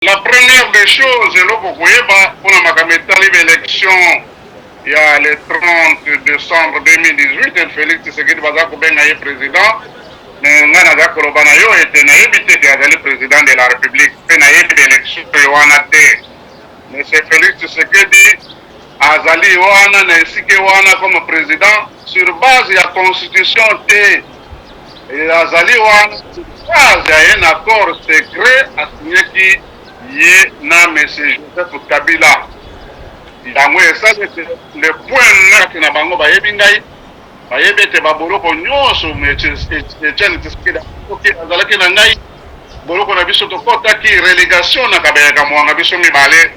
La première des choses, eloko koyeba mpona makambo etali baélection ya le 30 décembre 2018, Félix Tshisekedi baza kobenga ye président, mais ngai naza koloba na yo ete nayebi te ke azali président de la République, mpe nayebi baélection oyo wana te. Monsieur Félix Tshisekedi azali wana na esika wana comme président sur base ya constitution te. Azali wana sur base ya un accord secret asignaki ye na monsieur Joseph Kabila. Yango esali ete le point kati na bango bayebi ngai, bayebi ete baboloko nyonso Etienne Tshisekedi soki azalaki na ngai, boloko na biso tokɔtaki relégation na Kabeya Kamwanga, biso mibale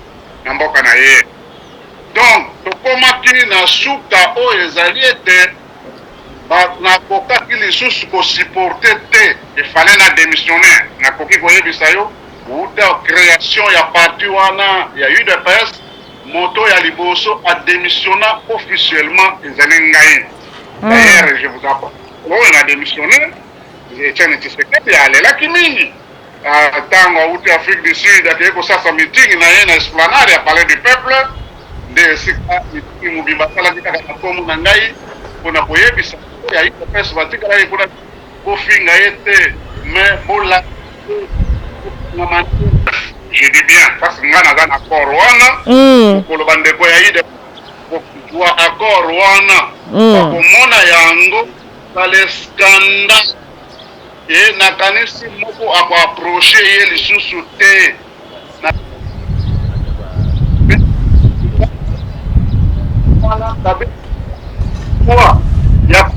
na mboka na ye. Donc tokomaki na suka oyo ezali ete nakokaki lisusu kosupporter te, efale na démissionner. Nakoki koyebisa yo, wuta création ya parti wana ya UDPS, moto ya liboso adémissionna officiellement ezali ngai. D'ailleurs, je vous apprends oyo na démissionné, Etienne Tshisekedi alelaki mingi ntango awuti Afrique du Sud, akei kosasa meeting na ye na esplanade ya Palais du Peuple, nde esika meeting mobimba asalaki kaka na nkombo na ngai mpona koyebisa ya UDPS batikalaki kuna, bofinga ye te, mais bola. Je dis bien parce que ngai naza na accord wana. Koloba ndeko ya UDPS kozwa accord wana, bakomona yango kale scandale e nakanisi moko akoapprocher ye lisusu te. Wana ya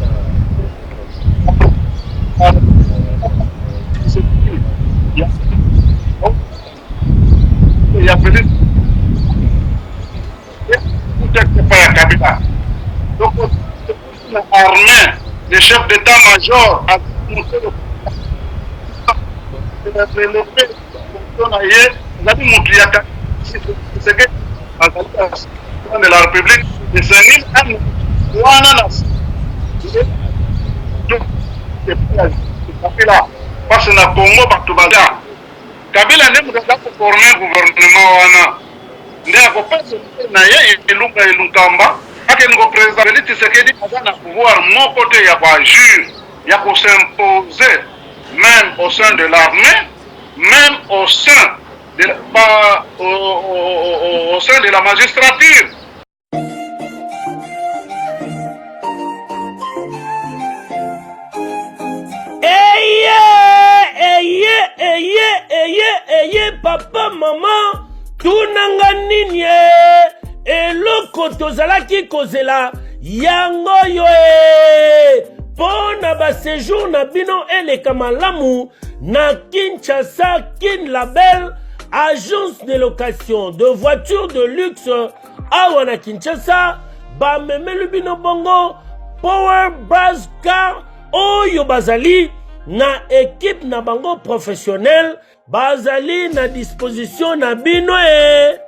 ya Félix ya Kabila, donc na armée, le chef d'état-major relevé na ye ezali motu ya Tshisekedi, azali président de la République. Esengeli wana na Kabila, parce na Congo bato baza Kabila nde moto aza koformer gouvernement wana, nde akopesa na ye Ilunga Ilunkamba akende ko président. Félix Tshisekedi aza na pouvoir moko te ya koagir, ya kos'imposer, même au sein de l'armée, même au sein de pas au, au, au sein de la magistrature. Eye, eye, eye, eye, eye, papa, mama, tunanga nini e? Eloko tozalaki kozela yango oyo e, mpo na baséjour na bino eleka malamu na Kinshasa. Kin Label, agence de location de voitures de luxe awa na Kinshasa, bamemeli bino bongo Power Base Car oyo bazali na équipe na bango professionnel, bazali na disposition na bino e.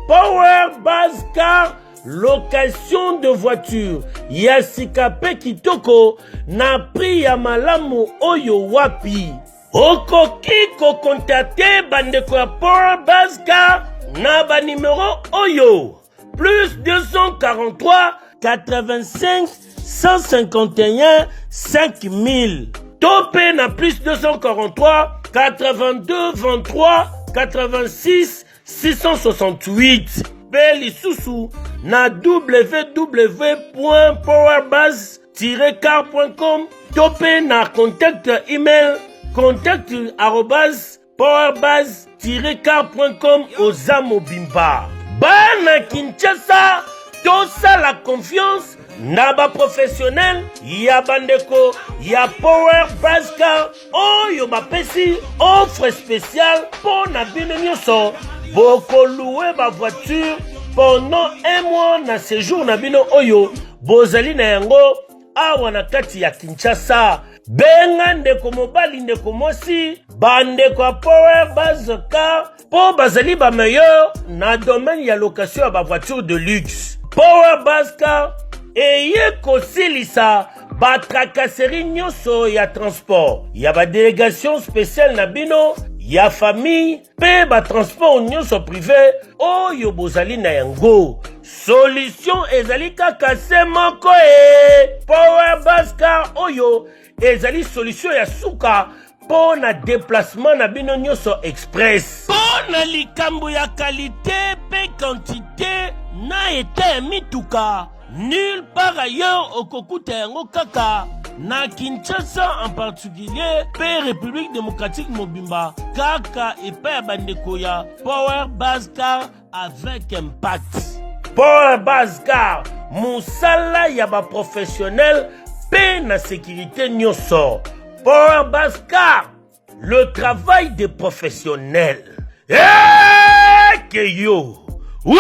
Power Base Car, location de voiture ya sika mpe kitoko na prix ya malamu oyo wapi. Okoki kocontacter bandeko ya Power Base Car na banimero oyo: plus 243 85 151 5000, to mpe na plus 243 82 23 86 668, mpe lisusu na www.powerbase-car.com, to mpe na contact email contact@powerbase-car.com. Oza mobimba bana Kinshasa, tosala confiance na baprofessionnel ya bandeko ya Power Base Car oyo bapesi offre spéciale mpo na bino nyonso. Bokolouer bavoiture pendant un mois na séjour na bino oyo bozali na yango awa na kati ya Kinshasa. Benga ndeko mobali, ndeko mwasi, bandeko ya Power Base Car, mpo bazali bameilleur na domaine ya location ya bavoiture de luxe. Power Base Car eye kosilisa batracasserie nyonso ya transport ya badélégation spéciale na bino. ya famille mpe batransport nyonso prive oyo bozali na yango. Solution ezali kaka se moko e Power Bus Car oyo ezali solution ya suka mpo na deplacement na bino nyonso express. Mpo na likambo ya kalite mpe quantite na eta ya mituka, nulle part ailleurs okokuta yango kaka na Kinshasa en particulier mpe République démocratique mobimba, kaka epai ya bandeko ya Power Base Car avec impact. Power Base Car, mosala ya baprofessionnel mpe na sécurité nyonso. Power Base Car, le travail des professionnels. Eke yo oui.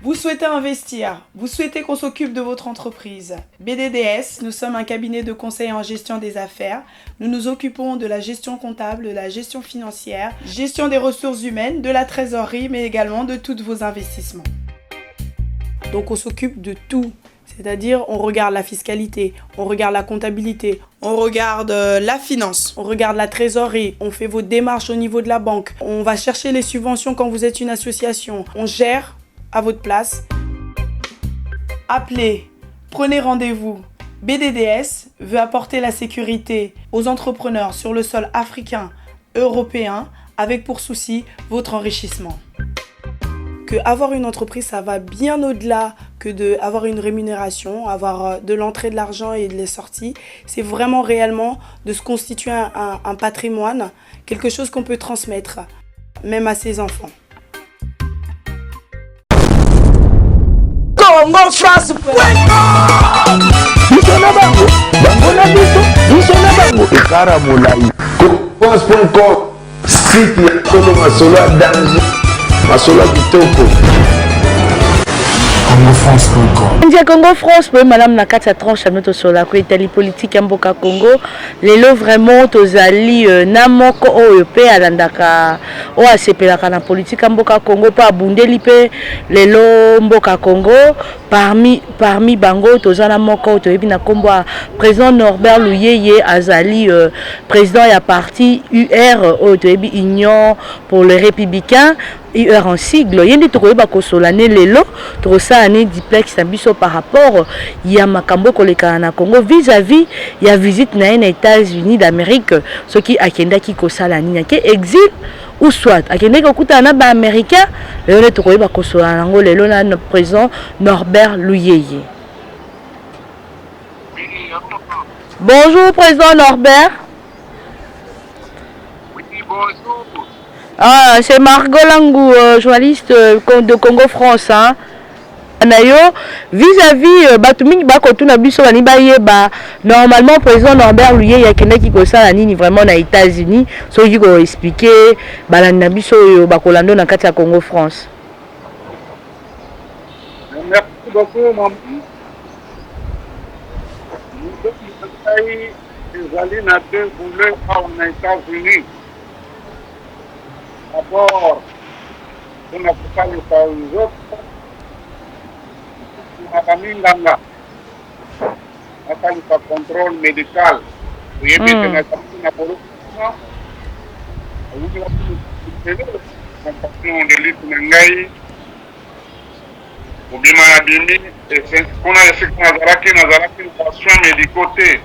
Vous souhaitez investir, vous souhaitez qu'on s'occupe de votre entreprise. BDDS, nous sommes un cabinet de conseil en gestion des affaires. Nous nous occupons de la gestion comptable, de la gestion financière, gestion des ressources humaines, de la trésorerie, mais également de tous vos investissements. Donc on s'occupe de tout. C'est-à-dire, on regarde la fiscalité, on regarde la comptabilité, on regarde la finance, on regarde la trésorerie, on fait vos démarches au niveau de la banque, on va chercher les subventions quand vous êtes une association, on gère à votre place. Appelez, prenez rendez-vous. BDDS veut apporter la sécurité aux entrepreneurs sur le sol africain, européen, avec pour souci votre enrichissement. Que avoir une entreprise, ça va bien au-delà que de avoir une rémunération, avoir de l'entrée de l'argent et de les sorties. C'est vraiment réellement de se constituer un patrimoine, quelque chose qu'on peut transmettre, même à ses enfants. Congo France biso na bango, bango na biso, biso na bango ekara molai. France.com, site ya solo, masolo ya danger, masolo ya kitoko. congofrance.com. Ndia Congo France boye malamu na kati ya tranche ya tosola ko etali politique ya mboka Congo. Lelo vraiment tozali na moko oyo mpe alandaka, oyo asepelaka na politique ya mboka Congo mpe abundeli mpe lelo mboka Congo. Parmi bango toza na moko toyebi na nkombo ya président Norbert Luyeye, azali président ya parti UR oyo toyebi, Union pour les Républicains, UR en sigle. Ye nde tokoyeba kosola ne lelo, tokosala ne duplex na biso par rapport ya makambo ekolekana na Congo vis-à-vis ya visite na ye na États-Unis d'Amérique. Soki akendaki kosala nini, ake exil ou soit akendaki kokutana na baaméricain, lelo nde tokoyeba kosola nango lelo na président Norbert Luyeye. Bonjour président Norbert. Oui, bonjour. Ah, c'est Margot Langou, journaliste de Congo France. Hein. Na yo vis-à-vis bato mingi bakotuna biso, bani bayeba normalement président Norbert Luyeye akendaki kosala nini vraiment na États-Unis. Soki koexpliquer balandi na biso oyo bakolanda na kati ya Congo France. Merci beaucoup, maman. Ngai ezali na deux volets awa na États-Unis. D'abord, mpona kosalisa nzoto na baminganga, nasalisa contrôle médical. Oyebi ete nazalaki na boloko, compagnon de lutte na ngai. Kobima na bimi kuna, esika nazalaki na basoins médicaux te.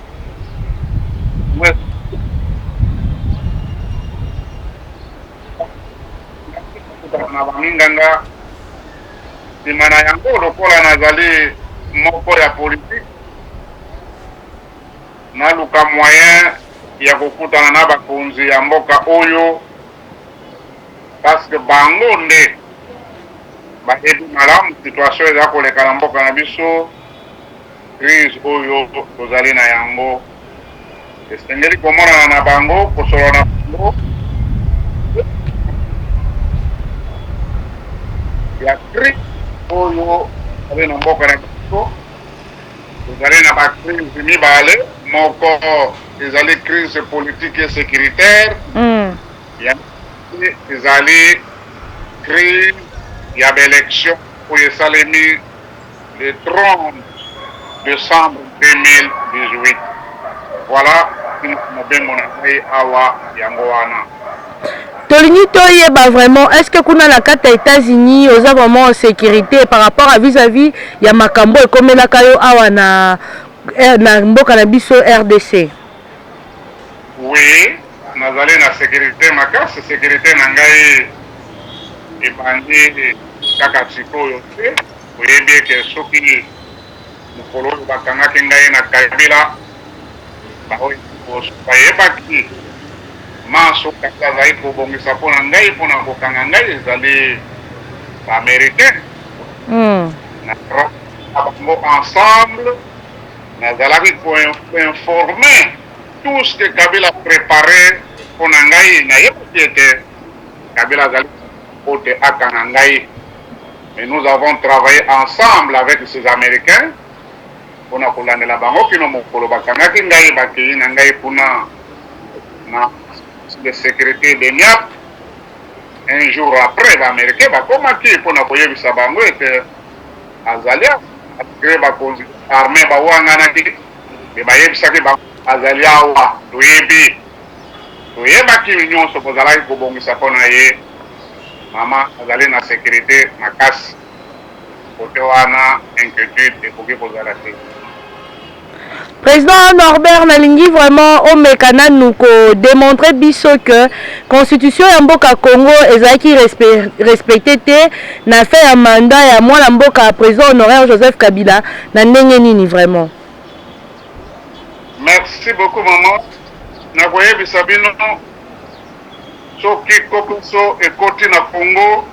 Na baminganga, nsima na yango, lokola nazali moko ya politike, naluka moyen ya kokutana na bakonzi ya mboka oyo, parce que bango nde bayebi malamu situation eza koleka na mboka na biso. Crise oyo tozali na yango, esengeli komonana na bango, kosolola na bango ya crise oyo ezali na mboka na biso. Tozali na bacrise mibale: moko ezali crise politique et sécuritaire, ya ezali crise ya baélection oyo esalemi. Le 30 decembre 2018. Voilà mobembo na ngai awa yango wana. Tolingi toyeba vraiment, est ce que kuna na kati ya États-Unis oza vraiment en sécurité par rapport à vis-à-vis ya makambo ekomelaka yo awa na mboka na biso RDC? Oui, nazali na sécurité makasi. Sécurité na ngai ebandi kaka sikoyo te. Oyebi eke soki mokolo oyo bakangaki ngai na Kabila, baoyo bayebaki manso Kabila azali kobongisa mpo na ngai, mpo na kokanga ngai, ezali baaméricain. Na bango ensemble nazalaki koinformer tout ce que Kabila préparé mpo na ngai. Nayebaki ete Kabila azali po te akanga ngai, mais nous avons travaillé ensemble avec ces Américains mpona kolandela bango kino mokolo bakangaki ngai, bakei na ngai kuna na de sécurité de Miap. Un jour après, baaméricain bakomaki mpona koyebisa bango ete azali malgré bakonzi armée bawanganaki, me bayebisaki bango azali awa. Toyebi, toyebaki nyonso bozalaki kobongisa mpo na ye. Mama azali na sécurité makasi kote wana, inquiétude ekoki kozala te. Président Norbert, nalingi vraiment omeka nanu kodémontrer biso que constitution ya mboka Congo ezalaki respecté te na fin ya mandat ya mwana mboka président honoraire Joseph Kabila na ndenge nini vraiment? Merci beaucoup, mama. Nakoyebisa bino, soki kokoso ekoti na Congo,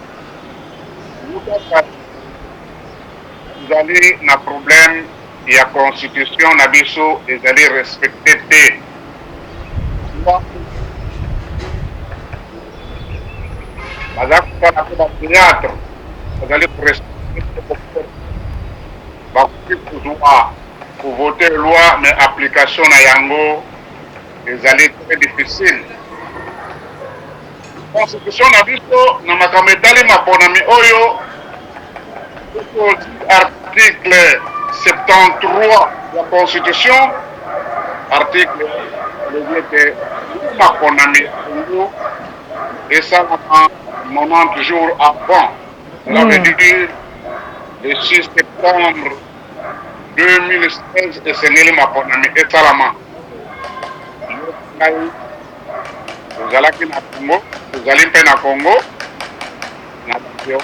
ezali na problème ya constitution na biso, ezali respecté te. Baza kosala mpe bathéâtre, bazali bakoki kozwa kovote loi, mais application na yango ezali très difficile. Constitution na biso, na makambo etali maponami oyo, article 73 ya constitution, article elobi ete maponami ya Congo esalama 90 jours avant. Cela veut dire le 6 septembre 2016 esengeli maponami esalama. Ngai tozalaki na Congo, tozali mpe na Congo na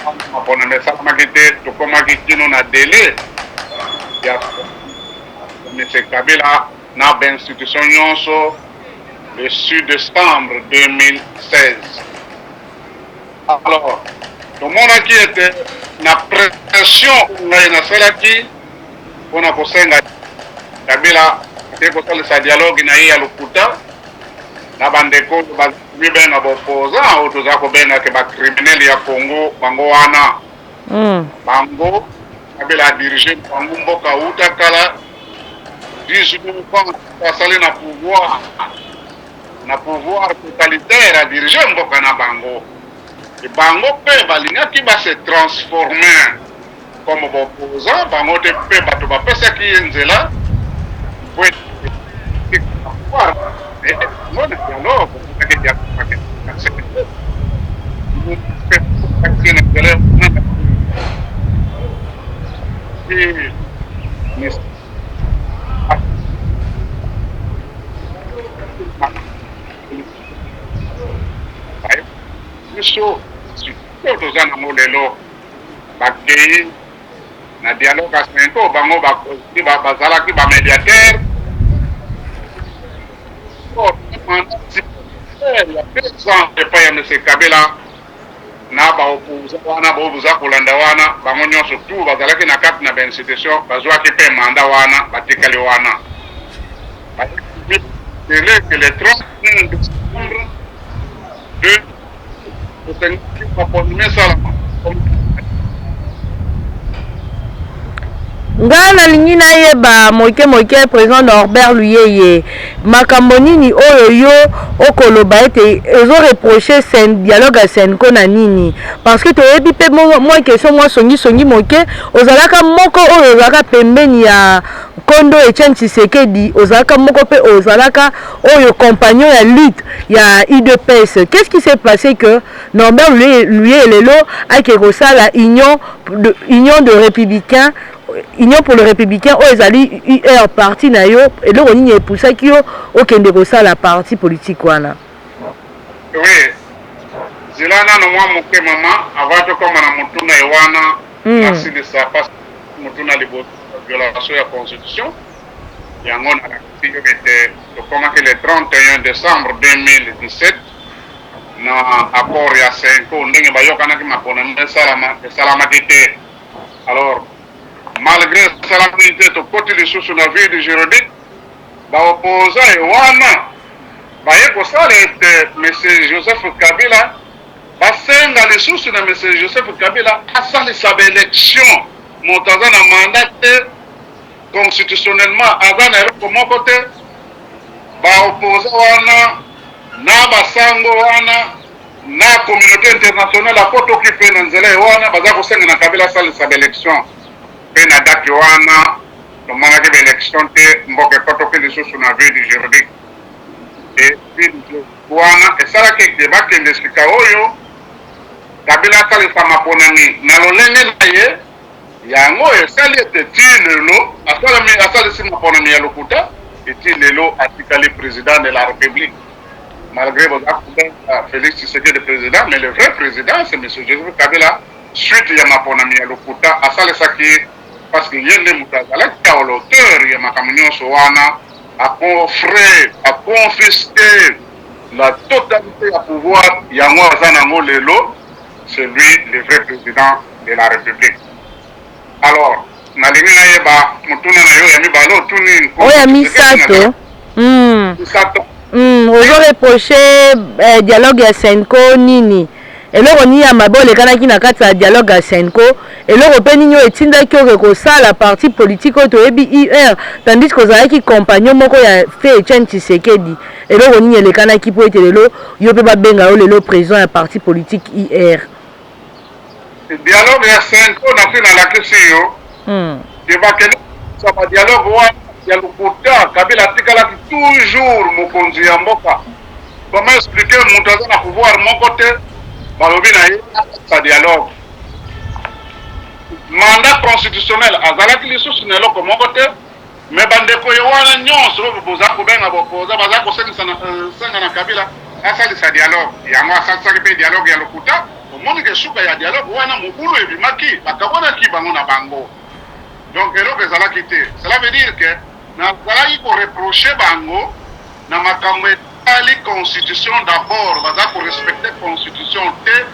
wana, maponami esalamaki te. Tokomaki kino na délai ya M. Kabila na bainstitution nyonso le 6 décembre 2016. Alors tomonaki ete na pression ngai nasalaki mpona kosenga Kabila ake kosalisa dialogue na ye ya lokuta na bandeko oyo bamibenga baopposant, oyo toza kobengake bacriminel ya Congo. Bango wana, bango Kabila adirige bango mboka uta kala, 19 ans asali na pouvoir, na pouvoir totalitaire, adirige mboka na bango. E bango mpe balingaki base transformer comme baopposant. Bango te mpe bato bapesaki ye nzela po pouvoir ngo na dialogue, dialogue na nzela. Biso sikoyo toza nango lelo, bakei na dialogue ya CENCO, bango bazalaki bamédiateur ya 2 ans epai ya M. Kabila na baopposant wana. Boyo boza kolanda wana, bango nyonso tu bazalaki na kati na bainstitution, bazwaki mpe mandat wana, batikali wana tele que le 31 décembre de maponami esalama. Nga nalingi nayeba moke moke president Norbert Luyeye makambo nini oyo yo okoloba ete ozo reprocher sen, dialogue ya Cenco na nini? Parce que toyebi pe mwa question mwa songi songi moke ozalaka moko oyo ozalaka pembeni ya Nkondo Etienne Tshisekedi, ozalaka moko pe ozalaka oyo compagnon ya lutte ya udps. Qu'est-ce qui s'est passé que Norbert Luyeye lelo ake kosala union de, union de républicains union pour le républicain oyo ezali UR parti na yo eloko nini epusaki yo okende kosala parti politique wana? Oui, zela nano mwa moke mama avant tokoma na motuna ye wana nasilisa parce motuna liboso violation ya constitution yango nalakisi yo ete tokomaki le 31 décembre 2017 na accord ya Cenco ndenge bayokanaki maponami esalama esalamaki te. Alors malgre esalamaki te, tokoti lisusu na vide juridique. Ba opposants ye wana baye kosala ete Monsieur Joseph Kabila basenga lisusu na Monsieur Joseph Kabila asalisa ba election. Moto aza na mandat te constitutionnellement, aza na eloko moko te. Ba opposants wana na ba sango wana na communaute internationale akotoki mpe na nzela ye wana baza kosenga na Kabila asalisa ba election mpe na date wana tomonaki ba election te, mboka ekotoki lisusu na vide juridique et vide wana esalaki ete bakende sika oyo Kabila asalisa maponami na lolenge na ye. Yango esali ete tii lelo asalami asalisi maponami ya lokuta et tii lelo atikali president de la Republique. Malgre boza kobenga Felix Tshisekedi president, mais le vrai president c'est monsieur Joseph Kabila suite ya maponami ya lokuta asalisaki parce que ye nde moto azalaki à l'auteur ya makambo nyonso wana, a coffrer, a confisquer la totalité ya pouvoir yango aza nango lelo. C'est lui le vrai president de la republique. Alors nalingi nayeba motuna na yo ya mibale otuni oyo ya misato. Misato. Ozo reprocher eh, dialogue ya Cenco nini? Eloko nini ya mabe olekanaki na kati ya dialogue ya Cenco? Eloko mpe nini oyo etindaki oke kosala parti politique oyo toyebi UR, tandis que ozalaki compagnon moko ya feu Etienne Tshisekedi? Eloko nini elekanaki mpo ete lelo yo mpe babenga yo lelo president ya parti politique UR? Dialogue ya Cenco nasi nalakisi yo ke bakende kosala ba dialogue wana ya lokuta. Kabila atikalaki toujours mokonzi ya mboka. Comment expliquer moto aza na pouvoir moko te, balobi na ye asalisa dialogue? Mandat constitutionnel azalaki lisusu na eloko moko te. Mais ba ndeko ye wana nionso oyo boza kobenga ba opposants baza kosengisa na senga na Kabila asalisa dialogue. Yango asalisaki pe dialogue ya lokuta. Omoni ke suka ya dialogue wana mobulu ebimaki, bakabwanaki bango na bango. Donc eloko ezalaki te. Cela veut dire que nazalaki ko reprocher bango na makambo etali constitution d'abord baza ko respecter constitution te.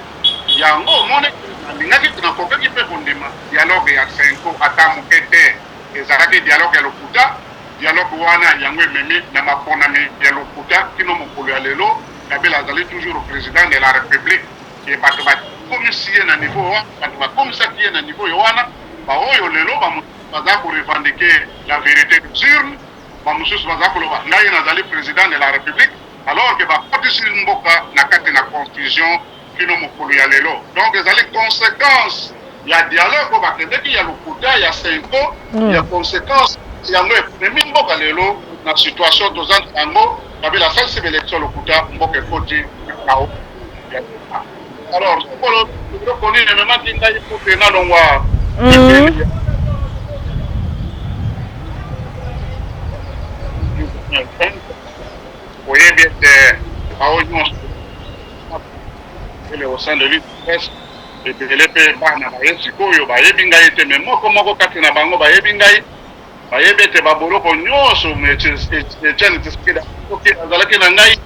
Yango omoni nalingaki nakokaki pe kondima dialogue ya Cenco ata moke te. Ezalaki dialogue ya lokuta, dialogue wana yango ememi na maponami ya lokuta kino mokolo ya lelo. Kabila azali toujours president de la republique et bato bakomisi ye na niveau wana, bato bakomisaki ye na niveau ye wana, ba oyo lelo ba mosusu baza ko revendiquer la verite des urnes, ba mosusu baza koloba ngai nazali president de la republique alors que bakotisi mboka na kati na confusion kino mokolo ya lelo. Donc ezali consequence ya dialogue oyo bakendeki ya lokuta ya Cenco, ya consequence yango ememi mboka lelo na situation toza na yango. Kabila asalisi ba election lokuta, mboka ekoti chaos ya lokuta. Alors sokolo eloko nini ememaki ngai mpo te nalongwa pembeni ya oyebi ete baoyo nyonso au sein de l'UDPS ebele mpe bana baye sikoyo bayebi ngai te, mais moko moko kati na bango bayebi ngai, bayebi ete baboloko nyonso Etienne Tshisekedi soki azalaki na ngai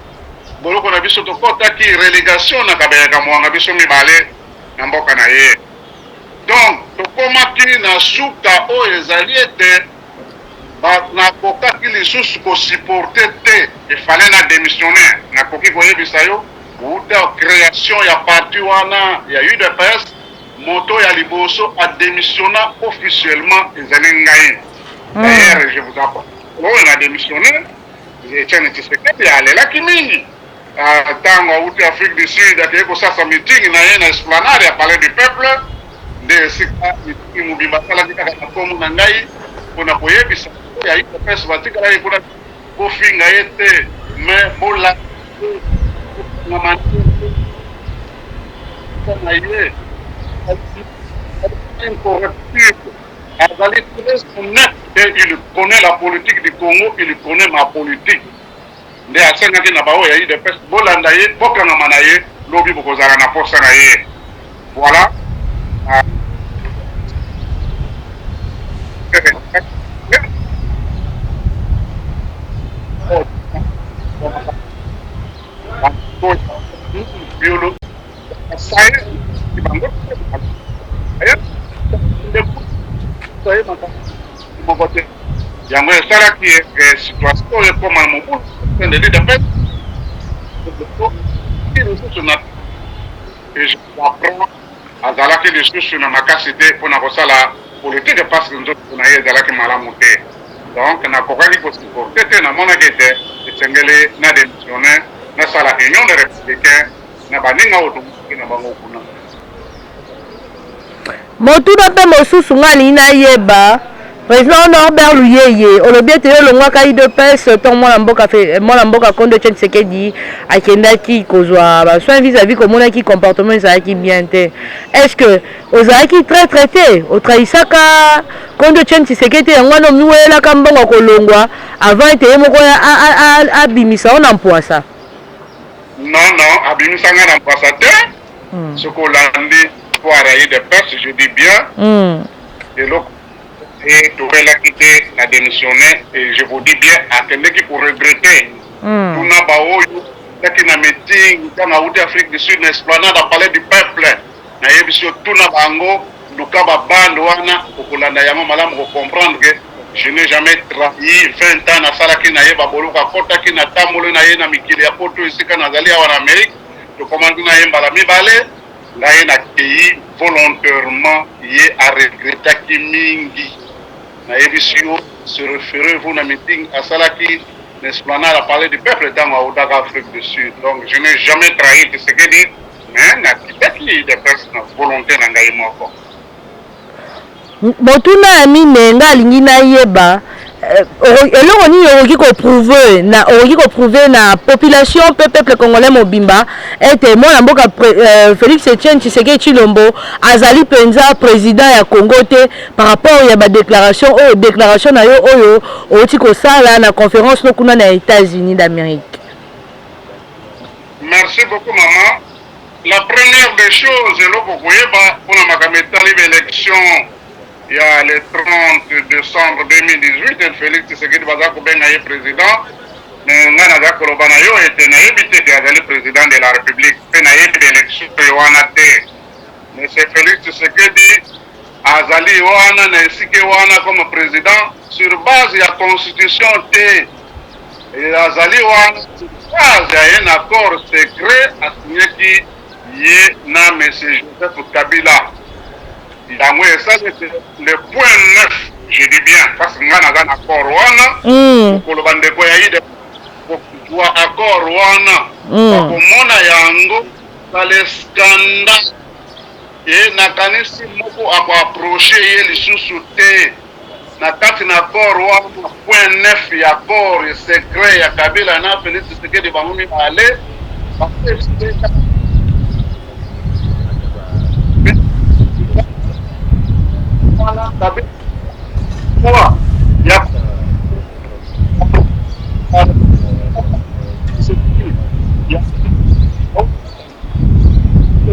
boloko na biso tokɔtaki relégation na Kabeya Kamwanga biso mibale na mboka na ye. Donc tokomaki na suka oyo ezali ete nakokaki lisusu ko supporter te, il fallait na demissionner. Nakoki koyebisa yo wuta creation ya parti wana ya UDPS. Moto ya liboso a demissionna officiellement ezali ngai. D'ailleurs, je vous apprends oyo na demissionne, Etienne Tshisekedi alelaki mingi ntango awuti Afrique du Sud akei kosasa meeting na ye na esplanade ya Palais du Peuple, nde esika meeting mobimba asalaki kaka na nkombo na ngai mpo na koyebisa ya UDPS batikalaki kuna bofinga ye te mais bolanda na ye incorruptible, azali très honnête et il connaît la politique du Congo, il connaît ma politique. Nde asengaki na baoyo ya UDPS bolanda ye, bokangama na ye, lobi bokozala na posa na ye. Voilà. Moko te yango esalaki situation oyo ekoma na mobulu de l'UDPS lisusu na azalaki lisusu na makasi te mpo na kosala politike parce que nzoto na ye ezalaki malamu te. Donc nakokaki kosupporte te, namonaki ete esengeli na démissionne, nasala union des républicains na baninga oyo tomonaki na bango kuna. Motuna mpe mosusu ngai alingi nayeba, President Norbert Luyeye, olobi ete yo olongwaka UDPS ntango mwana mboka mwana mboka Kondo Etienne Tshisekedi akendaki kozwa ba soins vis-à-vis komonaki comportement ezalaki bien te. Est-ce que ozalaki traître te? Otrahisaka Kondo Etienne Tshisekedi te, yango wana omiwelelaka mbongo ya kolongwa avant ete ye moko abimisa yo na mpwasa? Non, non, abimisa ngai na mpwasa te. Soki olandi histoire ya UDPS, je dis bien, eloko e towelaki te na démissionner et je vous dis bien, akendeki ko regretter. Tuna baoyo taki na meeting ntango awuti Afrique du Sud na esplanade ya Palais du Peuple, nayebisi yo, tuna bango, luka babande wana, okolanda yango malamu, kocomprendre que je n'ai jamais trahi. 20 ans nasalaki na ye baboloko, akɔtaki na tambolo na ye na mikili ya poto, esika nazali awa na Amérique, tokomaki na ye mbala mibale. Ngai nakei volontairement, ye aregretaki mingi. Nayebisi yo, se référez-vous na meeting asalaki na esplanade ya Palais du Peuple ntango autaka Afrique du Sud. Donc je n'ai jamais trahi Tshisekedi, mais nakitaki UDPS na volonté na ngai moko. Motuna ya mine nga alingi nayeba, eloko nini okoki koprouve na okoki koprouve na population mpe peuple congolais mobimba ete mwana mboka Félix Etienne Tshisekedi Tshilombo azali mpenza président ya Congo te, par rapport ya badéclaration oyo, déclaration na yo oyo outi kosala na conférence no kuna na États-Unis d'Amérique? Merci beaucoup, maman. La première des choses, eloko koyeba mpona makambo etali baélection ya le 30 décembre 2018, Félix Tshisekedi baza kobenga ye président, mais ngai naza koloba na yo ete nayebi te ke azali président de la République, mpe nayebi baélection oyo wana te. Monsieur Félix Tshisekedi azali wana na esika wana comme président sur base ya constitution te. Azali wana sur base ya un accord secret asignaki ye na monsieur Joseph Kabila. Yango esali ete le point 9, je dis bien, parce que ngai naza na accord wana, koloba ndeko ya ide kozwa accord wana, bakomona yango dans scandale e nakanisi moko akoapproche ye lisusu te. Na kati na accord wana, point 9 ya accord secret ya Kabila na Félix Tshisekedi, bango mibale bapesi wana Kabila ya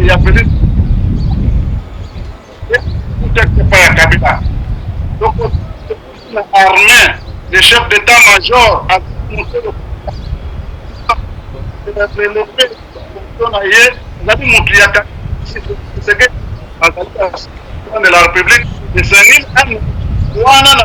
ya Félix ya Kabila. Donc na armée, le chef d'état-major na ye ezali motu ya Tshisekedi, azali président de la République. Esengeli wana na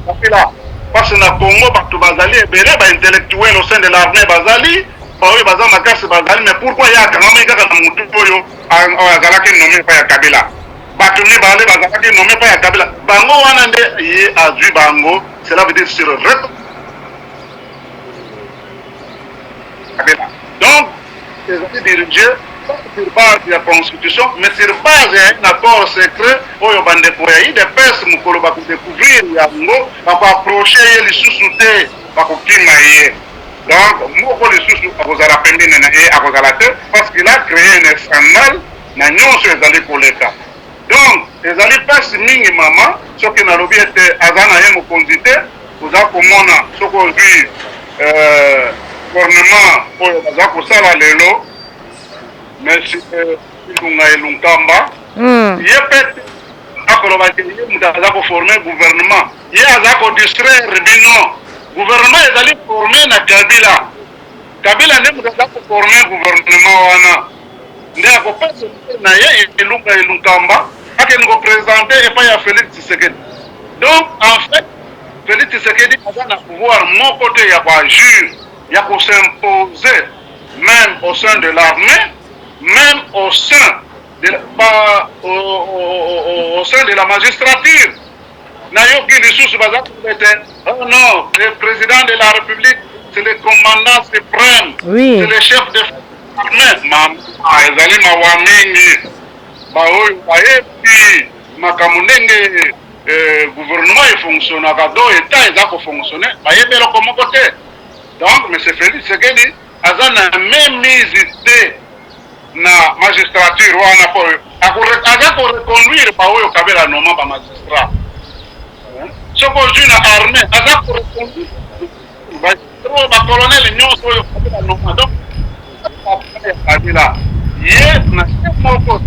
Kabila, parce na Congo bato bazali ebele, baintellectuel au sein de l'armée bazali. Baoyo baza makasi bazali, mais pourquoi ye akangamaki kaka na motu oyo azalaki nommé epai ya Kabila? Bato mibale bazalaki nommé epai ya Kabila, bango wana nde ye azwi bango, cela veut dire sur Kabila. Donc ezali dirigé sur base ya constitution, mais sur base ya un accord secret oyo bandeko ya UDPS, mokolo bakodécouvrir yango, bakoapproche ye lisusu te, bakokima ye. Donc moko lisusu akozala pembeni na ye akozala te, parce qu'il a créé un scandale na nyonso ezali koleka. Donc ezali mpasi mingi, mama, soki nalobi ete aza na ye mokonzi te. Oza komona, soki ozwi gouvernement oyo baza kosala lelo, monsieur Ilunga Ilunkamba, ye mpe akoloba te ye moto aza koforme gouvernement. Ye aza kodistraire bino. Gouvernement ezali formé na Kabila. Kabila nde moto aza koforme gouvernement wana, nde akopesa na ye Ilunga Ilunkamba akende koprésente epai ya Félix Tshisekedi. Donc en fait, Félix Tshisekedi aza na pouvoir moko te ya koagir, ya kos'imposer, même au sein de l'armée, même au sein de ba, au, au, au, au sein de la magistrature. Nayoki lisusu baza koloba ete oh non, le président de la République, c'est le commandant suprême, c'est le chef de armée. Mama, ezali mawa mingi. Baoyo bayebi makambo ndenge gouvernement efonctionnaka, do état eza kofonctionne, bayebi eloko moko te. Donc monsieur Félix Tshisekedi aza na mainmise te na magistrature wana, mpo aza koreconduire baoyo Kabila nomma bamagistrat. Soki ozwi na armée, aza koreconduire bacolonel nyonso oyo Kabila nomma. Donc ya Kabila, ye na ye moko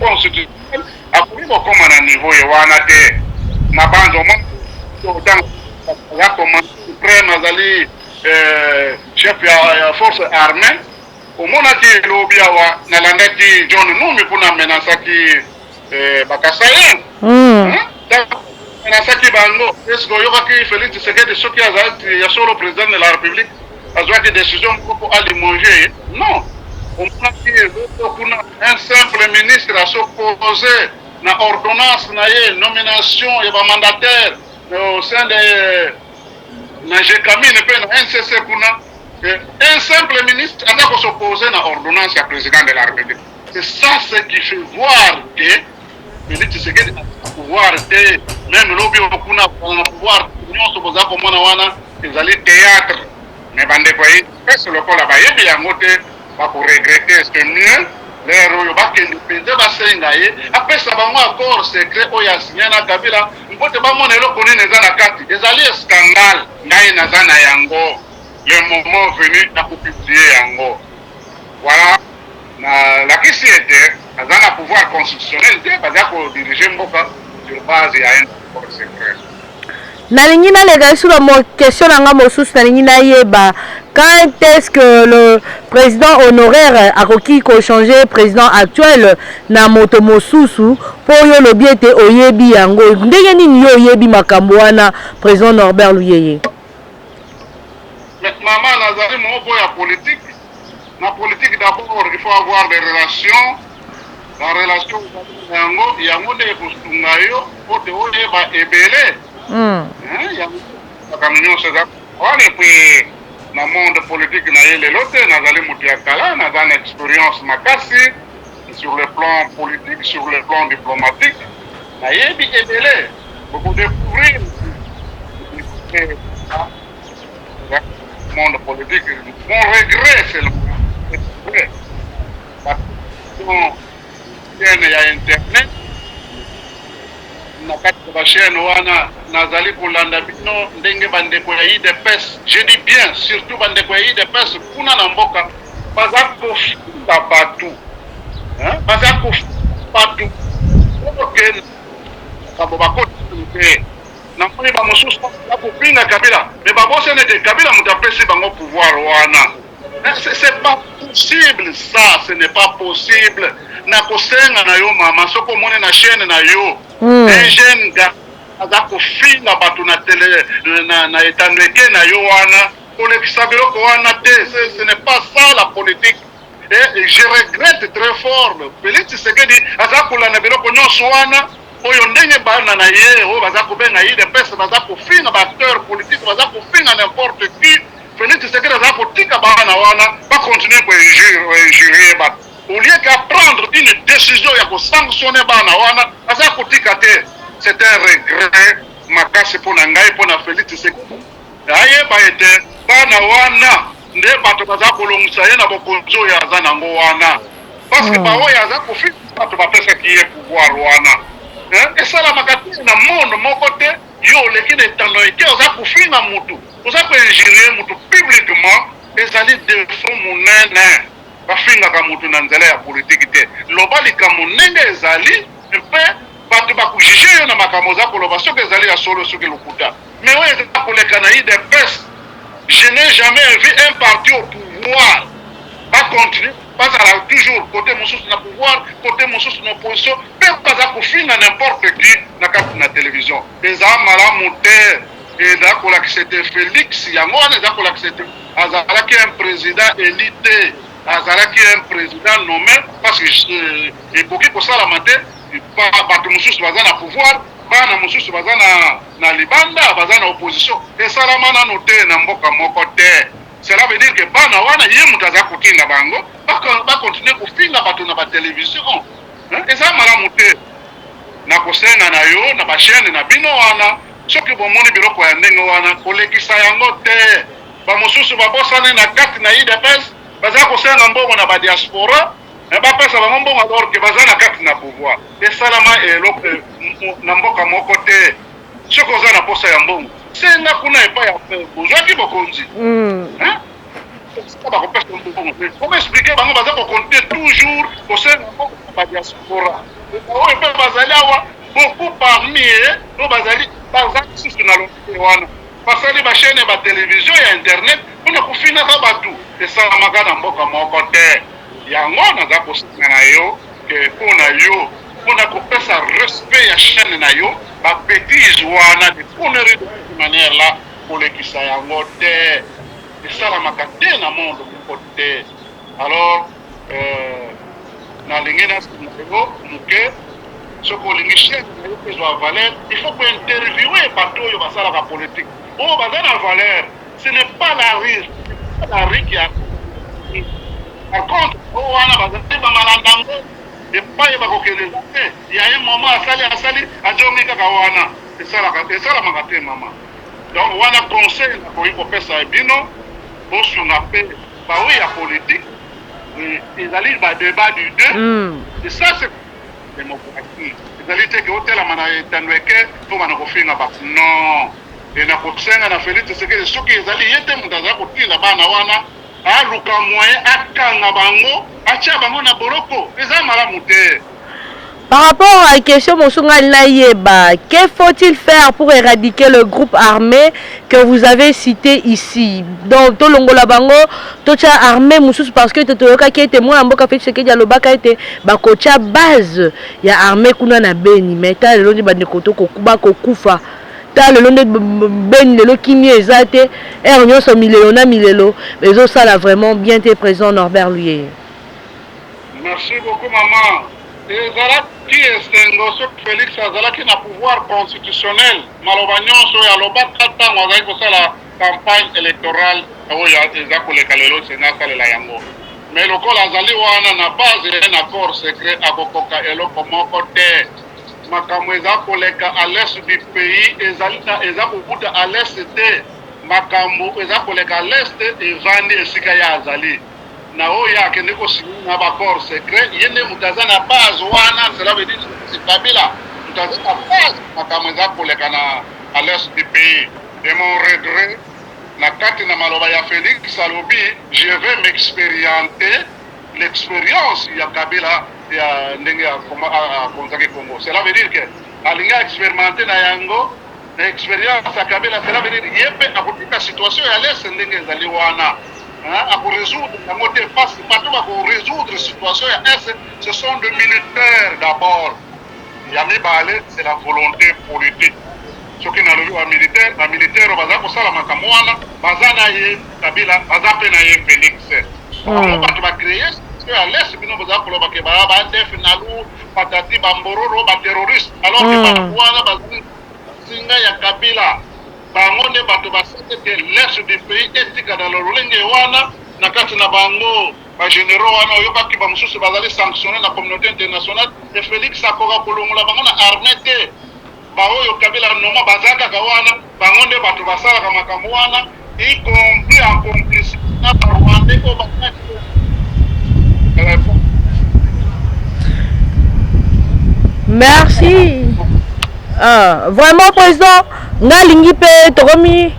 constitutionnel akoki kokóma na niveau ye wana te. Na banzo ntango aza commandant suprême, azali chef ya force armée. Omonaki elobi awa, nalandaki John Numbi kuna, amenasaki bakasaïens, amenasaki bango. Est-ce oyokaki Félix Tshisekedi, soki azalaki ya solo président de la République, azwaki décision moko mpo alimoge ye? Non. Omonaki eloko kuna, un simple ministre as'oppose na ordonnance na ye, nomination ya bamandataire au sein de na Gécamines mpe na NCC kuna, un simple ministre aza kos'oppose na ordonnance ya président de la République. C'est ça ce qui fait voir que Félix Tshisekedi aza pouvoir te. Même lobi kuna na pouvoir nyonso boza komona wana ezali théâtre. Mais bandeko ye pese lokola bayebi yango te, bakoregretter. C'est mieux l'heure oyo bakende mpenza basenga ye apesa bango accord secret oyo asinya na Kabila, mpo te bamona eloko nini eza na kati. Ezali scandale. Ngai naza na yango, le moment venu nakopublier yango. Voilà, nalakisi ete aza na pouvoir constitutionnel te, baza kodirige mboka sur base ya un accord secret. Nalingi naleka lisusu na mo question na nga mosusu. Nalingi nayeba quand est-ce que le président honoraire akoki kochanger président actuel na moto mosusu, mpo oyo olobi ete oyebi yango. Ndenge nini yo oyebi makambo wana, président Norbert Luyeye? Mais mama, nazali moko ya politique. Na politique, d'abord il faut avoir des relations. Ba relation na yango, yango nde ekosunga yo po te oyeba ebele. Yango makambo nyonso eza wana. Et puis na monde politique na ye lelo te, nazali moto ya kala, naza na expérience makasi sur le plan politique, sur le plan diplomatique. Nayebi ebele, bokodécouvrir monde politique. Mon regret seulement, chaîne ya internet, na kati ya bachaîne wana nazali kolanda bino ndenge bandeko ya UDPS, je dis bien surtout bandeko ya UDPS kuna na mboka, baza kofinga bato, baza kofinga bato oke makambo bakoti te. Namoni bamosusu baza kofinga Kabila, mais babosani ete Kabila moto apesi bango pouvoir wana. C'est pas possible, ça, ce n'est pas possible. Nakosenga na yo, mama, soki omoni na chaîne na yo un jeune gars aza kofinga bato na tele, na etando eke na yo wana. Kolekisa biloko wana te, ce n'est pas ça la politique. Et je regrette très fort Felix Tshisekedi aza kolanda biloko nyonso wana oyo ndenge bana na ye oyo baza kobenga UDPS baza kofinga ba acteurs politiques, baza kofinga n'importe qui. Felix Tshisekedi aza kotika bana wana ba continuer ko injurier bato au lieu qu'à prendre une décision ya ko sanctionner bana wana, aza kotika te. C'est un regret makasi mpo na ngai, mpo na Felix Tshisekedi. Ayeba ete bana wana nde bato baza kolongisa ye na bokonzi oyo aza nango wana, parce que baoyo aza kofinga, bato bapesaki ye pouvoir wana. Esalamaka te na monde moko te. Yo oleki na etando eke, oza kofinga mutu, oza koinjurier mutu publiquement, ezali défaut monene. Bafingaka mutu na nzela ya politiki te. Loba likambo ndenge ezali, mpe bato bakojuger yo na makambo oza koloba, soki ezali ya solo, soki lokuta. Mais oyo eza koleka na UDPS, je n'ai jamais vu un parti au pouvoir bacontinue, bazala toujours côté mosusu na pouvoir, côté mosusu na opposition, mpe baza kofinga n'importe qui na kati na télévision. Eza malamu te. Eza kolakisa ete Félix, yango wana eza kolakisa ete azalaki un président élu te, azalaki un président nommé, parce que ekoki kosalama te bato mosusu baza na pouvoir, bana mosusu baza na libanda, baza na opposition. Esalama nano te na mboka moko te. Cela veut dire que bana wana, ye moto aza kotinda bango bakontinue kofinga bato na batelevizio. Eza malamu te. Na kosenga na yo na bachaîne na bino wana, soki bomoni biloko ya ndenge wana, kolekisa yango te. Bamosusu babosani na kati na UDPS baza kosenga mbongo na badiaspora, bapesa bango mbongo alors que baza na kati na pouvoir. Esalama eloko na mboka moko te. Soki oza na posa ya mbongo, senga kuna epai ya bozwaki bokonzi, bakopesa mbongo. Koma expliquer bango baza kocontinue toujours kosenga mbongo na badiaspora oyo mpe bazali awa. Beaucoup parmi eux oyo bazali, baza lisusu na lolenge wana, basali bachaîne ya batelevizio, ya internet mpona kofinaka bato. Esalamaka na mboka moko te. Yango naza kosenga na yo ke mpo na yo, mpona kopesa respect ya chaîne na yo, babêtises wana, de conneries de cette manière là, kolekisa yango te. Esalamaka te na monde moko te. Alors nalingi nasenga yo moke, soki olingi chaîne na yo ezwa valeur, il faut kointerviewe bato oyo basalaka politique, oyo baza na valeur. Ce n'est pas la rue, la rue qui a. Par contre, oyo wana bazali bamalanda yango, epai bakokende eza te. Ya ye mama asali, azongi kaka wana. Esalamaka te, mama. Donc wana conseil nakoki kopesa bino: bosunga mpe baoyo ya politique. Ezali badébat du deux et ça, c'est démocratie. Ezali te ke otelama na etando eke mpo bana kofinga bato, non. E na kosenga na Félix Tshisekedi, soki ezali ye te moto azala kotinda bana wana, aluka moyen akanga bango, atia bango na boloko. Eza malamu te. Par rapport à la question mosusu nayeba, que faut-il faire pour éradiquer le groupe armé que vous avez cité ici? Donc, tolongola bango, totia armée mosusu, parce que toyokaki ete mwana mboka Félix Tshisekedi alobaka ete bakotia base ya armée kuna na Beni, mais ta lelo nde bandeko tokokuba kokufa. Ta lelo nde Beni lelo kimia eza te, heure nyonso milelo na milelo, ezosala vraiment bien te, président Norbert Luyeye. Merci beaucoup, maman. Ezalaki esengo soki Félix azalaki na pouvoir constitutionnel. Maloba nyonso oyo alobaka ntango azalaki kosala campagne électorale oyo eza koleka lelo, senga asalela yango. Mais lokola azali wana na base ya un accord secret, akokoka eloko moko te. Makambo eza koleka à l'est du pays, ezali eza kokuta à l'est te. Makambo eza koleka à l'est evandi esika ye azali na oyo akende kosigner na baaccord secret. Ye nde moto aza na base wana. Cela veut dire c'est Kabila moto aza na base. Makambo eza koleka na à l'est du pays, et mon regret, na kati na maloba ya Félix, alobi: "Je vais m'expérimenter l'expérience ya Kabila, ya ndenge akonzaki Congo." Cela veut dire que alingi aexpérimente na yango, na expérience ya Kabila. Cela veut dire ye mpe akotika situation ya l'est ndenge ezali wana, akorésoudre yango te, parce que bato bakorésoudre situation ya est, ce sont des militaires d'abord. Ya mibale, c'est la volonté politique. Soki nalobi ba militaire, ba militaire oyo baza kosala makambo wana baza na ye Kabila, baza mpe na ye Felix. Bango bato ba créer situation ya l'Est, bino boza koloba ke ba ba ADF Nalu, patati, ba Mbororo, ba terroristes, alors que bato wana bazali singa ya Kabila. Bango nde bato basali ete l'Est du pays etikala na lolenge wana. Na kati na bango ba generaux wana oyokaki ba mosusu bazali sanctionne na communauté internationale, et Felix akoka kolongola bango na armée te. Ba oyo Kabila anoma baza kaka wana, bango nde bato basalaka makambo wana, y compris en complicité na ba Rwandais oyo ba Merci. Ah, vraiment président, nga lingi pe tokomi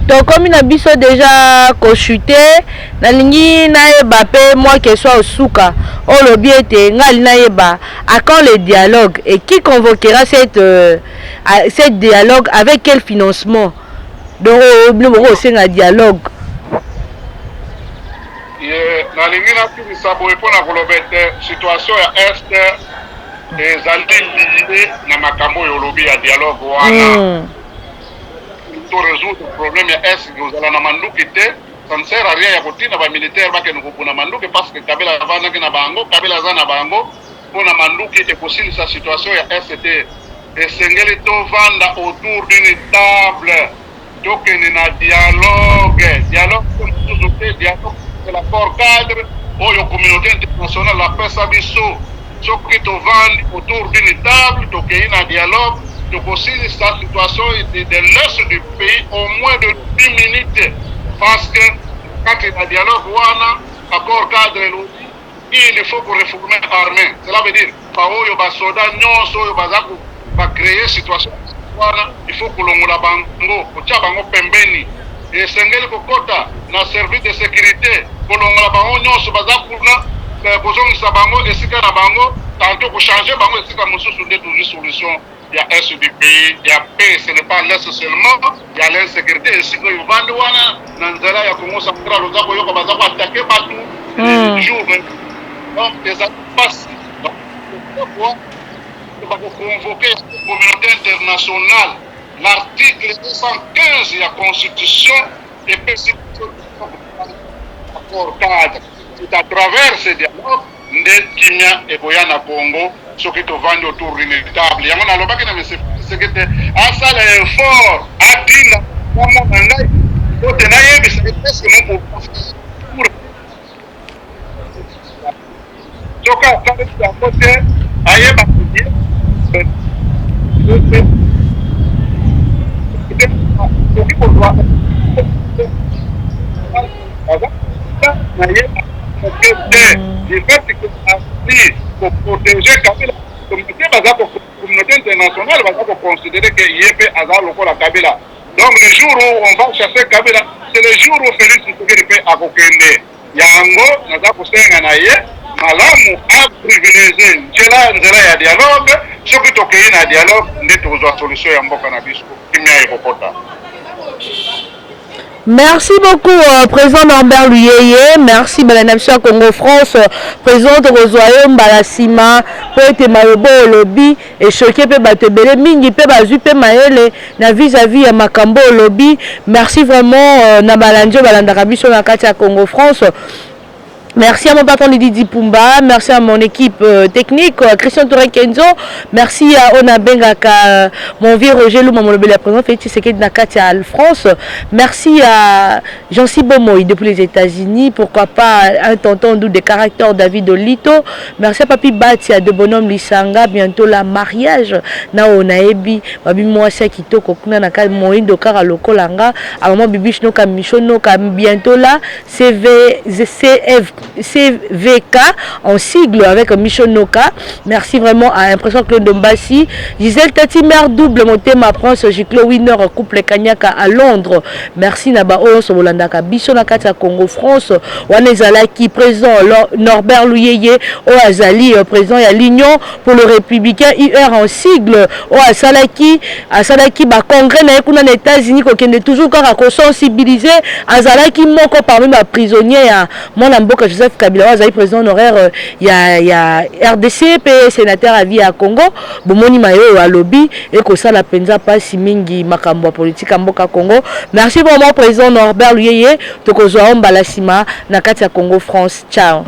tokomi na biso déjà kochute. Nalingi nayeba pe mwa question ya suka olobi ete nga alingi nayeba à quand le dialogue et qui convoquera cette euh, cette dialogue avec quel financement? Donc oyo bino boko kosenga dialogue. Ye nalingi nasilisa boye mpo na koloba ete situation ya Est ezali liye na makambo oyo olobi ya dialogue wana. To resoudre problème ya Est kozala na manduki te. Ça ne sert à rien ya kotinda ba militaires bakende kobuna manduki parce que Kabila avandaki na bango, Kabila aza na bango mpo na manduki ekosilisa situation ya Est te. Esengeli tovanda autour d'une table, tokende na dialogue. Dialogue te mosusu te, dialogue c'est l'accord cadre oyo communauté internationale apesa biso. Soki tovandi autour d'une table, tokei na dialogue, tokosilisa situation de l'Est du pays au moins de 10 minutes, parce que kati na dialogue wana accord cadre elobi il faut ko reformer armée. Cela veut dire baoyo basoda nyonso oyo baza ba créer situation wana, il faut kolongola bango, kotia bango pembeni. Esengeli kokota na service de sécurité, kolongola bango nyonso baza kuna, kozongisa bango esika na bango, tantôt kochanger bango esika mosusu, nde tozwi solution ya Est du pays, ya paix. Ce n'est pas l'Est seulement ya l'insécurité. Esika oyo ovandi wana na nzela ya Congo central, oza koyoka baza koattaquer bato jour, donc ezali mpasi. Bakoconvoquer communauté internationale, l'article 215 ya constitution epesi accord cadre. C'est à travers ce dialogue nde kimia ekoya na Congo, soki tovandi autour d'une table. Yango nalobaki na monsieur Tshisekedi te asala effort, atinda amona ngai po te nayebisa ye est-ce que nous pouvons pour soki asaleli yango te, ayeba okoki kozwa na ye moke te du fait que azali koprotéger Kabila. Communauté baza, communauté internationale baza koconsidérer que ye mpe aza lokola Kabila. Donc le jour où on va chasser Kabila, c'est le jour où Félix Tshisekedi mpe akokende. Yango naza kosenga na ye malamu aprivilégie nzela nzela ya dialogue. Soki tokei na dialogue, nde tokozwa solution ya mboka na biso, kimia ekokota. Merci beaucoup, Président Norbert Luyeye. Merci balanda biso ya Congo France. Président, tokozwa yo mbala nsima mpo ete maloba olobi echoquer mpe bato ebele mingi mpe bazwi mpe mayele na vis-à-vis ya makambo olobi. Merci vraiment na balandi oyo balandaka biso na kati ya Congo France. Merci à mon patron Didi Pumba, merci à mon équipe technique Christian Touré Kenzo, merci à Ona Bengaka, mon vieux Roger Louma Molobeli, président Félix Tshisekedi na kati ya France, merci à Jean-Cy Bomoy depuis les États-Unis, pourquoi pas un tonton doux de caractère David Olito, merci à Papi Batia de Bonhomme Lisanga, bientôt la mariage na Onaebi, babi mwasi kitoko kuna na kati moindo kaka lokola nga, à maman Bibiche Noka Micho Noka, bientôt là CV, CF, CVK en sigle avec Micho Noka. Merci vraiment à Impression Claude Dombassi. Gisèle Tati, mère double Motema Prince Giclo Winner, couple Kanyaka à Londres. Merci Naba oyo bolandaka biso na kati ya Congo France. Wana ezalaki président Norbert Luyeye oyo azali président ya l'Union pour le Républicain UR en sigle, oyo asalaki asalaki ba congrès na ye kuna na États-Unis, kokende toujours kaka kosensibiliser. Azalaki moko parmi ba prisonnier ya mwana mboka. Joseph Kabila oyo azali président honoraire ya RDC mpe sénateur à vie ya Congo. Bomoni maye oyo alobi, ekosala mpenza mpasi mingi makambo ya politique ya mboka Congo. Merci vraiment, président Norbert Luyeye. Tokozwa o mbala nsima na kati ya Congo France. Ciao.